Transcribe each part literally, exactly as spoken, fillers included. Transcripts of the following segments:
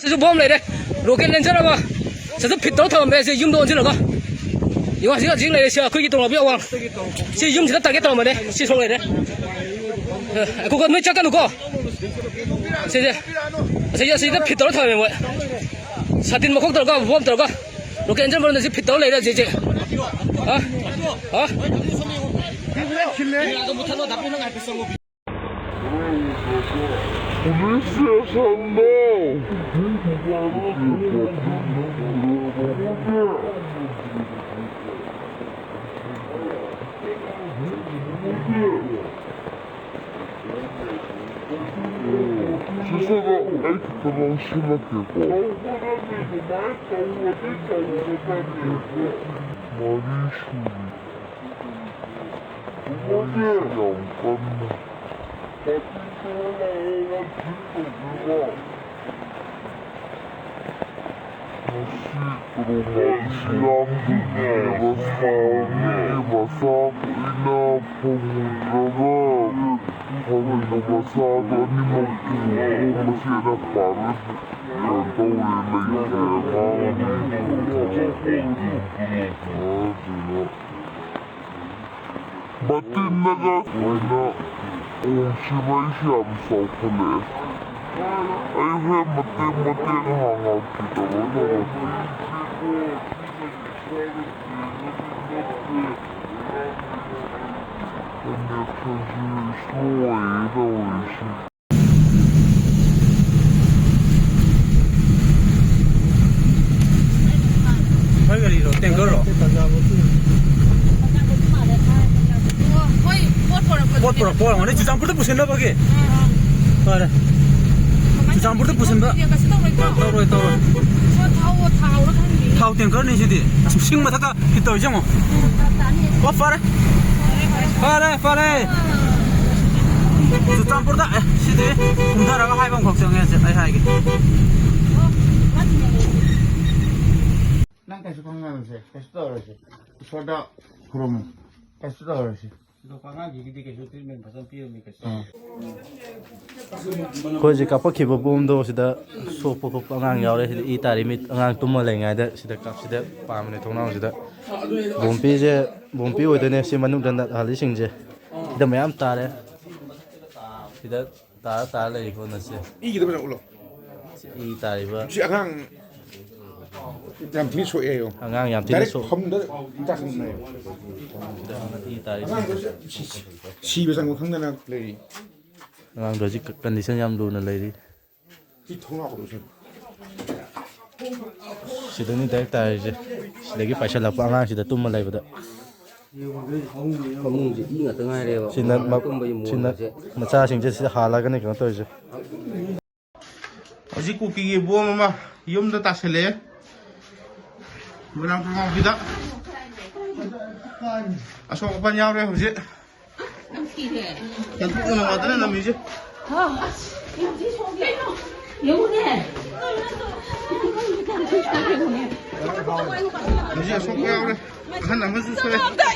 ꯁꯤꯁꯨ ꯕꯣꯝ ꯂꯩꯔꯦ꯫ ꯔꯣꯀꯦꯠ ꯂꯦꯟꯆꯔ ꯑꯃ꯫ ꯁꯤꯁꯨ ꯐꯤꯠ ꯇꯧꯔ ꯊꯝꯃꯝꯃꯦ꯫ ꯁꯤ ꯌꯨꯝꯗ ꯑꯣꯟꯁꯤꯜꯂꯒ꯫ ꯌꯦꯡꯉꯣ, ꯍꯧꯖꯤꯛ, ꯍꯧꯖꯤꯛ ꯂꯩꯔꯦ꯫ ꯁꯤ ꯑꯩꯈꯣꯏꯒꯤ ꯇꯣꯉꯥꯟꯕꯒꯤ ꯑꯋꯥꯡ꯫ ꯁꯤ ꯌꯨꯝꯁꯤꯗ ꯇꯥꯔꯒꯦꯠ ꯇꯧꯔꯝꯕꯅꯦ꯫ ꯁꯤ ꯁꯣꯛ ꯂꯩꯔꯦ꯫ ꯑꯦ, ꯉꯥꯏꯈꯣꯀꯣ, ꯅꯣꯏ ꯆꯠꯀꯅꯨꯀꯣ꯫ ꯁꯤꯁꯦ꯫ ꯑꯁꯤ, ꯑꯁꯤꯗ ꯐꯤꯠ ꯇꯧꯔ ꯊꯝꯃꯦ ꯃꯣꯏ꯫ ꯁꯥꯇꯤꯟ ꯃꯈꯣꯛ ꯇꯧꯔꯒ, ꯕꯣꯝ ꯇꯧꯔꯒ꯫ ꯔꯣꯀꯦꯠ ꯂꯦꯟꯆꯔ ꯃꯔꯨꯝꯗ ꯁꯤ ꯐꯤꯠ ꯇꯧꯔ ꯂꯩꯔꯦ ꯍꯧꯖꯤꯛ, ꯍꯧꯖꯤꯛ꯫ ꯍꯥ? ꯍꯥ? Police station ꯗ꯫ Sister, ꯑꯩ ꯈꯤꯇ ꯂꯧꯁꯤꯜꯂꯛꯀꯦꯀꯣ꯫ ꯃꯔꯤ ꯁꯨꯔꯤ꯫ ꯃꯔꯤꯁꯤ ꯌꯥꯝ ꯀꯟꯅ꯫ ꯃꯁꯤ ꯀ꯭ꯔꯣꯃꯥꯇꯤꯁꯤ ꯌꯥꯝ ꯂꯨꯏꯌꯦꯕ, ꯁꯥꯎꯅꯤꯒꯤ ꯃꯆꯥ ꯀꯨꯏꯅ ꯐꯪꯗ꯭ꯔꯒ ꯐꯪꯕ ꯃꯆꯥꯗꯣ ꯑꯅꯤꯃꯛ ꯄꯨꯔꯒ ꯃꯁꯤ ꯑꯩꯅ ꯄꯥꯔꯣꯏ꯫ ꯀꯩꯅꯣ ꯇꯧꯔꯦ, ꯂꯩꯇ꯭ꯔꯦ, ꯑꯉꯥꯡ ꯑꯅꯤꯗꯣ꯫ ꯑꯗꯨꯅ ꯕꯥꯇꯤꯟꯅꯒ ꯑꯣꯏꯅ ꯎꯁꯤ ꯃꯩꯁꯤ ꯌꯥꯝ ꯆꯥꯎꯈꯠꯂꯛꯑꯦ꯫ ꯑꯩ ꯍꯣꯔꯦꯟ ꯃꯇꯦꯛ ꯃꯇꯦꯛ ꯍꯥꯡꯉꯛꯀꯦ, ꯀꯩꯅꯣ ꯇꯧꯔꯛꯀꯦ꯫ Connectionꯁꯤ slow ꯑꯣꯏꯌꯦ ꯇꯧꯔꯤꯁꯤ꯫ ꯅꯣꯏ ꯒꯥꯔꯤꯔꯣ? ꯇꯦꯡꯀꯔꯔꯣ? ꯄꯣꯠ ꯄꯨꯔꯛꯄ ꯑꯣꯏꯔꯝꯒꯅꯤ, ꯆꯨꯔꯆꯥꯟꯄꯨꯔꯗ ꯄꯨꯁꯤꯟꯅꯕꯒꯤ꯫ ꯐꯔꯦ꯫ ꯆꯨꯔꯆꯥꯟꯄꯨꯔꯗ ꯄꯨꯁꯤꯟꯕ꯫ ꯀꯩꯁꯨ ꯇꯧꯔꯣꯏꯀꯣ? ꯇꯧꯔꯣꯏ, ꯇꯧꯔꯣꯏ꯫ ꯊꯥꯎ, ꯊꯥꯎꯔ ꯈꯪꯗꯦ꯫ ꯊꯥꯎ ꯇꯦꯡꯀꯔꯅꯤ ꯁꯤꯗꯤ꯫ ꯑꯁ, ꯁꯤꯡ ꯃꯊꯛꯇ ꯐꯤꯠ ꯇꯧꯔꯤꯁꯦ ꯌꯦꯡꯉꯣ꯫ ꯑꯣ, ꯐꯔꯦ꯫ ꯐꯔꯦ, ꯐꯔꯦ꯫ ꯆꯨꯔꯆꯥꯟꯄꯨꯔꯗ, ꯑꯦ, ꯁꯤꯗꯤ ꯀꯨꯝꯊꯔꯒ ꯍꯥꯏꯕ ꯑꯃꯈꯛ ꯆꯪꯉꯦ, ꯑꯩ ꯍꯥꯏꯒꯦ꯫ ꯅꯪ ꯀꯩꯁꯨ ꯈꯪꯉꯔꯣꯏꯁꯦ, ꯀꯩꯁꯨ ꯇꯧꯔꯣꯏꯁꯦ꯫ ꯏꯁꯣꯔꯗ ꯈꯨꯔꯨꯝꯃꯨ, ꯀꯩꯁꯨ ꯇꯧꯔꯣꯏꯁꯦ꯫ ꯁꯤꯗꯣꯛꯄ ꯑꯉꯥꯡꯒꯤꯗꯤ ꯀꯩꯁꯨ ꯇ꯭ꯔꯤꯠꯃꯦꯟ ꯐꯖꯅ ꯄꯤꯔꯝꯃꯤ ꯀꯩꯁꯨ꯫ ꯑꯩꯈꯣꯏ ꯍꯧꯖꯤꯛ ꯀꯥꯞꯄꯛꯈꯤꯕ ꯕꯣꯝꯗꯣ ꯁꯤꯗ ꯁꯣꯛꯄ ꯈꯣꯠꯄ ꯑꯉꯥꯡ ꯌꯥꯎꯔꯦ꯫ ꯁꯤꯗ ꯏ ꯇꯥꯔꯤ ꯃꯤꯠ ꯑꯉꯥꯡ ꯇꯨꯝꯃ ꯂꯩꯉꯩꯗ ꯁꯤꯗ ꯀꯥꯞꯁꯤꯗ ꯄꯥꯝꯕꯅꯦ ꯊꯣꯡꯅꯥꯎꯁꯤꯗ꯫ ꯕꯣꯝꯄꯤꯁꯦ ꯕꯣꯝꯄꯤ ꯑꯣꯏꯗꯣꯏꯅꯦ꯫ ꯁꯤ ꯃꯅꯨꯡꯗ ꯅꯠ ꯍꯥꯜꯂꯤꯁꯤꯡꯁꯦ ꯁꯤꯗ ꯃꯌꯥꯝ ꯇꯥꯔꯦ꯫ ꯁꯤꯗ ꯇꯥꯔ ꯇꯥꯔ ꯂꯩꯔꯤꯀꯣ ꯅꯠꯁꯦ꯫ ꯏꯒꯤꯗ ꯐꯖꯅ ꯎꯠꯂꯣ꯫ ꯁꯤ ꯏ ꯇꯥꯔꯤꯕ ꯁꯤ ꯑꯉꯥꯡ ꯌꯥꯝ ꯊꯤꯅ ꯁꯣꯛꯑꯦ ꯍꯥꯏꯌꯣ꯫ ꯑꯉꯥꯡ ꯌꯥꯝ ꯊꯤꯅ ꯗꯥꯏꯔꯦꯛ ꯁꯣꯛ- ꯐꯃꯨꯡꯗ ꯇꯥꯁꯟꯕꯅꯦ꯫ ꯁꯤꯗ ꯏ ꯇꯥꯔꯤ꯫ ꯁꯤꯕ ꯆꯪꯕ ꯈꯪꯗꯅ ꯂꯩꯔꯤ꯫ ꯑꯉꯥꯡꯗꯣ ꯍꯧꯖꯤꯛ ꯀꯟꯗꯤꯁꯟ ꯌꯥꯝ ꯂꯨꯅ ꯂꯩꯔꯤ꯫ ꯁꯤ ꯊꯣꯡꯅꯥꯎ ꯍꯥꯡꯗꯣꯛꯑꯣ ꯁꯦ꯫ ꯁꯤꯗꯅꯤ ꯗꯥꯏꯔꯦꯛ ꯇꯥꯔꯤꯁꯦ꯫ ꯁꯤꯗꯒꯤ ꯄꯥꯏꯁꯜꯂꯛꯄ ꯑꯉꯥꯡꯁꯤꯗ ꯇꯨꯝꯃ ꯂꯩꯕꯗ꯫ ꯐꯃꯨꯡꯁꯦ ꯏ ꯉꯥꯛꯇ ꯉꯥꯏꯔꯦꯕ꯫ ꯁꯤꯅ ꯃ-, ꯇꯨꯝꯕꯒꯤ ꯁꯤꯅ ꯃꯑꯣꯡꯁꯦ꯫ ꯃꯆꯥꯁꯤꯡꯁꯦ ꯁꯤꯗ ꯍꯥꯜꯂꯒꯅꯤ ꯀꯩꯅꯣ ꯇꯧꯔꯤꯁꯦ꯫ ꯍꯧꯖꯤꯛ ꯀꯨꯀꯤꯒꯤ ꯕꯣꯝ ꯑꯃ ꯌꯨꯝꯗ ꯇꯥꯁꯜꯂꯛꯑꯦ꯫ ꯃꯣꯏꯔꯥꯡ ꯄꯨꯔꯥꯎꯕꯤꯗ ꯑꯁꯣꯛ ꯑꯄꯟ ꯌꯥꯎꯔꯦ ꯍꯧꯖꯤꯛ꯫ ꯌꯥꯝ ꯊꯤꯔꯦ꯫ ꯌꯥꯝ ꯊꯤꯅ ꯅꯨꯡꯉꯥꯏꯇꯅ ꯅꯝꯃꯤꯁꯦ꯫ ꯍꯥ? ꯌꯦꯡꯉꯨꯅꯦ꯫ ꯍꯧꯖꯤꯛ ꯑꯁꯣꯛꯄ ꯌꯥꯎꯔꯦ꯫ ꯑꯍꯟ ꯑꯃꯁꯨ ꯁꯣꯛꯑꯦ꯫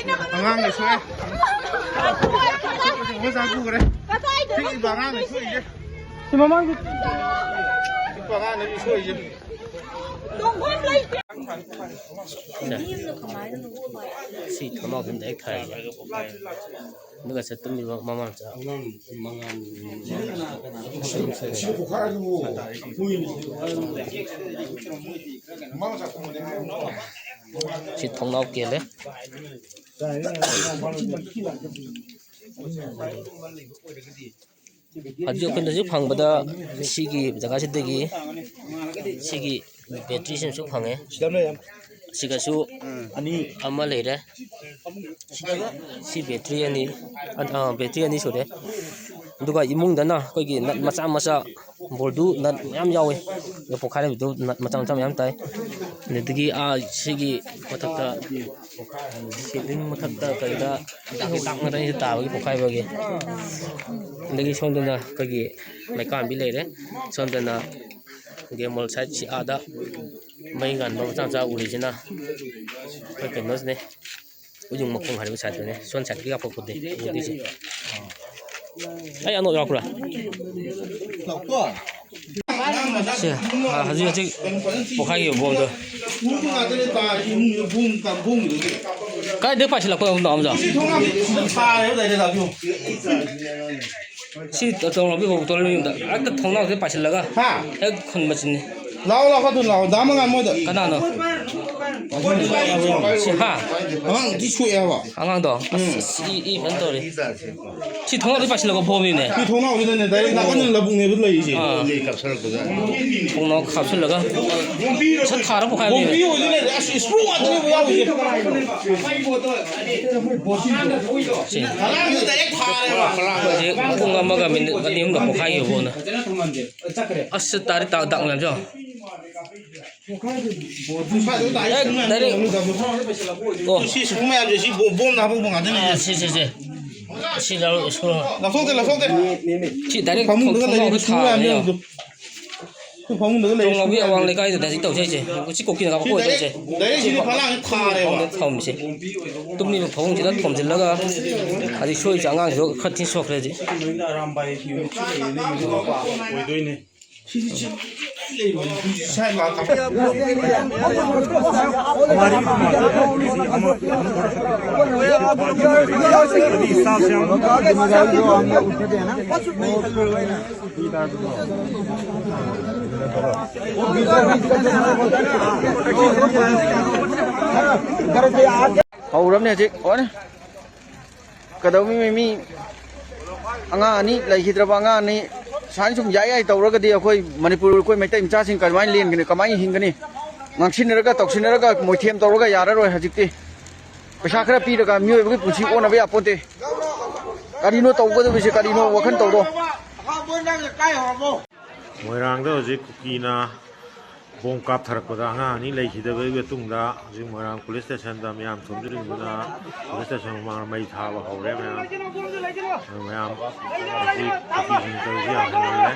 ꯑꯉꯥꯡꯁꯨ ꯁꯣꯛꯑꯦ꯫ ꯑꯃ ꯆꯥꯛ ꯄꯨꯈ꯭ꯔꯦ꯫ ꯄꯤꯛꯏꯕ ꯑꯉꯥꯡꯅ ꯁꯣꯛꯏꯁꯦ꯫ ꯁꯤ ꯃꯃꯥꯡꯒꯤ ꯄꯤꯛꯄ ꯑꯉꯥꯡꯅ ꯁꯣꯛꯏꯁꯦ꯫ ꯁꯤ ꯊꯣꯡꯅꯥꯎ ꯁꯤꯗ ꯍꯦꯛ ꯊꯥꯏꯁꯦ꯫ ꯑꯗꯨꯒ ꯆꯠꯇꯨꯝꯕꯤꯕ ꯃꯃꯥ ꯃꯆꯥ꯫ ꯁꯤ ꯊꯣꯡꯅꯥꯎ ꯀꯦꯜꯂꯦ꯫ ꯍꯧꯖꯤꯛ ꯑꯩꯈꯣꯏꯅ ꯍꯧꯖꯤꯛ ꯐꯪꯕꯗ ꯁꯤꯒꯤ ꯖꯒꯥꯁꯤꯗꯒꯤ ꯁꯤꯒꯤ ꯕꯦꯇ꯭ꯔꯤꯁꯤꯃꯁꯨ ꯐꯪꯉꯦ꯫ ꯁꯤꯒꯁꯨ ꯑꯅꯤ ꯑꯃ ꯂꯩꯔꯦ꯫ ꯁꯤ ꯕꯦꯇ꯭ꯔꯤ ꯑꯅꯤ, ꯑ, ꯕꯦꯇ꯭ꯔꯤ ꯑꯅꯤ ꯁꯨꯔꯦ꯫ ꯑꯗꯨꯒ ꯏꯃꯨꯡꯗꯅ ꯑꯩꯈꯣꯏꯒꯤ ꯅꯠ ꯃꯆꯥ ꯃꯆꯥ, ꯕꯣꯜꯗꯨ ꯅꯠ ꯃꯌꯥꯝ ꯌꯥꯎꯋꯦ꯫ ꯑꯗꯣ ꯄꯣꯛꯈꯥꯏꯔꯝꯃꯤꯗꯣ ꯅꯠ ꯃꯆꯥ ꯃꯆꯥ ꯃꯌꯥꯝ ꯇꯥꯏ꯫ ꯑꯗꯨꯗꯒꯤ ꯑꯥ ꯁꯤꯒꯤ ꯃꯊꯛꯇ, ꯁꯤꯂꯤꯡ ꯃꯊꯛꯇ ꯀꯩꯗ ꯍꯤꯗꯥꯛ ꯍꯤꯗꯥꯛ ꯉꯥꯛꯇꯅꯤ ꯇꯥꯕꯒꯤ ꯄꯣꯛꯈꯥꯏꯕꯒꯤ꯫ ꯑꯗꯒꯤ ꯁꯣꯝꯗꯅ ꯑꯩꯈꯣꯏꯒꯤ ꯃꯩꯀꯥꯟꯕꯤ ꯂꯩꯔꯦ꯫ ꯁꯣꯝꯗꯅ ꯒꯦꯝꯕꯣꯜ ꯁꯥꯏꯠ ꯁꯤ ꯑꯥꯗ ꯃꯩ ꯉꯥꯟꯕ ꯃꯆꯥ ꯃꯆꯥ ꯎꯔꯤꯁꯤꯅ ꯑꯩꯈꯣꯏ ꯀꯩꯅꯣꯁꯤꯅꯦ꯫ ꯎꯌꯨꯡ ꯃꯈꯣꯡ ꯍꯥꯏꯔꯤꯕ ꯁꯥꯏꯠꯇꯨꯅꯦ꯫ ꯁꯣꯝ ꯁꯥꯏꯠꯀꯤ ꯀꯥꯞꯊꯣꯛꯄꯗꯤ ꯎꯗꯣꯏꯁꯦ꯫ ꯑꯩ ꯑꯅꯣꯛ ꯌꯥꯎꯔꯛꯄ꯭ꯔꯥ? ꯁꯦ, ꯑ, ꯍꯧꯖꯤꯛ, ꯍꯧꯖꯤꯛ ꯄꯣꯛꯈꯥꯏꯈꯤꯕ ꯕꯣꯝꯗꯣ꯫ ꯀꯥꯏꯗꯩ ꯄꯥꯏꯁꯤꯜꯂꯛꯄ ꯅꯥꯎꯃꯖꯥꯎ? ꯁꯤ ꯇꯧꯔꯕꯤ ꯐꯥꯎ ꯇꯧꯔꯕꯤ ꯌꯨꯝꯗ ꯍꯦꯛꯇ ꯊꯣꯡꯅꯥꯎꯁꯤꯗ ꯄꯥꯏꯁꯤꯜꯂꯒ ꯍꯥ? ꯍꯦꯛ ꯈꯨꯟ ꯃꯆꯤꯟꯅꯤ꯫ ꯂꯥꯛꯑꯣ, ꯂꯥꯛꯑꯣ, ꯑꯗꯨ ꯂꯥꯛꯑꯣ꯫ ꯗꯥ ꯃꯉꯥꯜ ꯃꯣꯏꯗ꯫ ꯀꯅꯥꯅꯣ? ꯁꯤ, ꯍꯥ? ꯑꯉꯥꯡ ꯊꯤ ꯁꯣꯛꯑꯦ ꯍꯥꯏꯕ꯫ ꯑꯉꯥꯡꯗꯣ? ꯑꯁ, ꯎꯝ꯫ ꯑꯁ, ꯏ, ꯏ ꯐꯖꯅ ꯇꯧꯔꯦ꯫ ꯁꯤ ꯊꯣꯡꯅꯥꯎꯗꯤ ꯄꯥꯏꯁꯤꯜꯂꯒ ꯐꯣꯝꯅꯤꯅꯦ꯫ ꯁꯤ ꯊꯣꯡꯅꯥꯎꯁꯤꯗꯅꯦ, ꯗꯥꯏꯔꯦꯛ ꯅꯥꯀꯟꯗ ꯂꯧꯕꯨꯛꯅꯦꯕ ꯂꯩꯔꯤꯁꯦ꯫ ꯑꯥ꯫ ꯊꯣꯡꯅꯥꯎ ꯈꯥꯞꯆꯤꯜꯂꯒ ꯁꯠ ꯊꯥꯔ ꯄꯣꯛꯈꯥꯏꯕꯅꯤꯅꯦ꯫ ꯕꯣꯝꯕꯤ ꯑꯣꯏꯗꯣꯏꯅꯦ꯫ ꯑꯁ, ꯏꯁꯄ꯭ꯔꯨ ꯉꯥꯛꯇꯅꯦꯕ ꯌꯥꯎꯔꯤꯁꯦ꯫ ꯁꯤ꯫ ꯉꯔꯥꯡꯁꯨ ꯗꯥꯏꯔꯦꯛ ꯊꯥꯔꯦꯕ꯫ ꯍꯧꯖꯤꯛ ꯄꯨꯡ ꯑꯃꯒ ꯃꯤꯅꯤꯠ ꯑꯅꯤ ꯑꯍꯨꯝꯗ ꯄꯣꯛꯈꯥꯏꯈꯤꯕ ꯄꯣꯠꯅꯤ꯫ ꯑꯁ, ꯇꯥꯔꯦ, ꯇꯥ-, ꯗꯥꯛ ꯃꯌꯥꯝꯁꯦ ꯌꯦꯡꯉꯣ꯫ ꯍꯦꯛ ꯗꯥꯏꯔꯦꯛ꯫ ꯑꯣ꯫ ꯁꯤ ꯁꯤꯒꯨꯝꯕ ꯃꯌꯥꯝꯁꯦ ꯁꯤ ꯕꯣꯝ-, ꯕꯣꯝꯅ ꯍꯥꯞꯄꯛꯄ ꯉꯥꯛꯇꯅꯦ꯫ ꯑꯥ, ꯁꯤ, ꯁꯤ, ꯁꯤ꯫ ꯁꯤ ꯂꯧꯔꯣ, ꯁꯤ ꯂꯧꯔꯣ꯫ ꯂꯧꯊꯣꯛꯇꯦ, ꯂꯧꯊꯣꯛꯇꯦ꯫ ꯁꯤ ꯗꯥꯏꯔꯦꯛ ꯐꯃꯨꯡꯗꯒ ꯊꯣꯡ-, ꯂꯩꯔꯤ ꯊꯣꯡꯅꯥꯎꯗ ꯁꯤꯒꯨꯝꯕ ꯃꯌꯥꯝꯁꯦ ꯊꯥꯔꯦ ꯌꯦꯡꯉꯣ꯫ ꯌꯦꯡꯉꯣ꯫ ꯑꯗꯨ ꯐꯃꯨꯡꯗꯒ ꯂꯩꯔꯤ ꯊꯣꯡꯅꯥꯎꯒꯤ ꯁꯤꯒꯨꯝꯕ ꯑꯋꯥꯡ ꯃꯌꯥꯝꯁꯦ꯫ ꯂꯩꯀꯥꯏꯗ ꯗꯥꯏꯔꯦꯛ ꯇꯧꯖꯩꯁꯦ꯫ ꯁꯤ ꯀꯣꯀꯤꯅ ꯁꯤ ꯀꯥꯞꯄꯛꯄ ꯗꯥꯏꯔꯦꯛ, ꯑꯣꯏꯗꯣꯏꯁꯦ꯫ ꯗꯥꯏꯔꯦꯛ ꯁꯤꯗ ꯐꯂꯥꯡꯁꯦ ꯊꯥꯔꯦꯕ꯫ ꯐꯃꯨꯡꯗ ꯊꯝꯃꯤꯁꯦ꯫ ꯇꯨꯝꯃꯤꯕ ꯐꯃꯨꯡꯁꯤꯗ ꯊꯣꯝꯖꯤꯜꯂꯒ ꯍꯧꯖꯤꯛ ꯁꯣꯏꯔꯤꯁꯦ ꯑꯉꯥꯡꯁꯤꯁꯨ ꯈꯔ ꯊꯤꯅ ꯁꯣꯛꯈ꯭ꯔꯦ ꯍꯧꯖꯤꯛ꯫ ꯑꯣꯏꯗꯣꯏꯅꯦ꯫ ꯍꯧꯔꯕꯅꯦ ꯍꯧꯖꯤꯛ꯫ ꯑꯣꯅꯦ꯫ ꯀꯩꯗꯧꯃꯤ ꯃꯤ ꯑꯉꯥꯡ ꯑꯅꯤ ꯂꯩꯈꯤꯗ꯭ꯔꯕ ꯑꯉꯥꯡ ꯑꯅꯤ ꯁꯨꯃꯥꯏꯅ ꯁꯨꯝ ꯌꯥꯏ ꯌꯥꯏ ꯇꯧꯔꯒꯗꯤ ꯑꯩꯈꯣꯏ ꯃꯅꯤꯄꯨꯔ, ꯑꯩꯈꯣꯏ ꯃꯩꯇꯩ ꯃꯆꯥꯁꯤꯡ ꯀꯃꯥꯏꯅ ꯂꯦꯟꯒꯅꯤ, ꯀꯃꯥꯏꯅ ꯍꯤꯡꯒꯅꯤ? ꯉꯥꯡꯁꯤꯟꯅꯔꯒ ꯇꯧꯁꯤꯟꯅꯔꯒ ꯃꯣꯏꯊꯦꯝ ꯇꯧꯔꯒ ꯌꯥꯔꯔꯣꯏ ꯍꯧꯖꯤꯛꯇꯤ꯫ ꯄꯩꯁꯥ ꯈꯔ ꯄꯤꯔꯒ ꯃꯤꯑꯣꯏꯕꯒꯤ ꯄꯨꯟꯁꯤ ꯑꯣꯟꯅꯕ ꯌꯥꯄꯣꯟꯇꯦ꯫ ꯀꯔꯤꯅꯣ ꯇꯧꯒꯗꯧꯔꯤꯁꯦ? ꯀꯔꯤꯅꯣ ꯋꯥꯈꯜ ꯇꯧꯔꯣ꯫ ꯃꯣꯏꯔꯥꯡꯗ ꯍꯧꯖꯤꯛ ꯀꯨꯀꯤꯅ ꯕꯣꯝ ꯀꯥꯞꯊꯔꯛꯄꯗ ꯑꯉꯥꯡ ꯑꯅꯤ ꯂꯩꯈꯤꯗꯕꯒꯤ ꯃꯇꯨꯡꯗ ꯍꯧꯖꯤꯛ ꯃꯣꯏꯔꯥꯡ ꯄꯨꯂꯤꯁ ꯁ꯭ꯇꯦꯁꯟꯗ ꯃꯤꯌꯥꯝ ꯊꯣꯝꯖꯤꯟꯗꯨꯅ ꯄꯨꯂꯤꯁ ꯁ꯭ꯇꯦꯁꯟ ꯃꯃꯥꯡꯗ ꯃꯩ ꯊꯥꯕ ꯍꯧꯔꯦ꯫ ꯃꯌꯥꯝ, ꯃꯌꯥꯝ ꯍꯧꯖꯤꯛ ꯀꯨꯀꯤꯁꯤꯡ ꯇꯧꯔꯤꯁꯤ ꯌꯥꯝ ꯍꯦꯟꯃꯜꯂꯦ꯫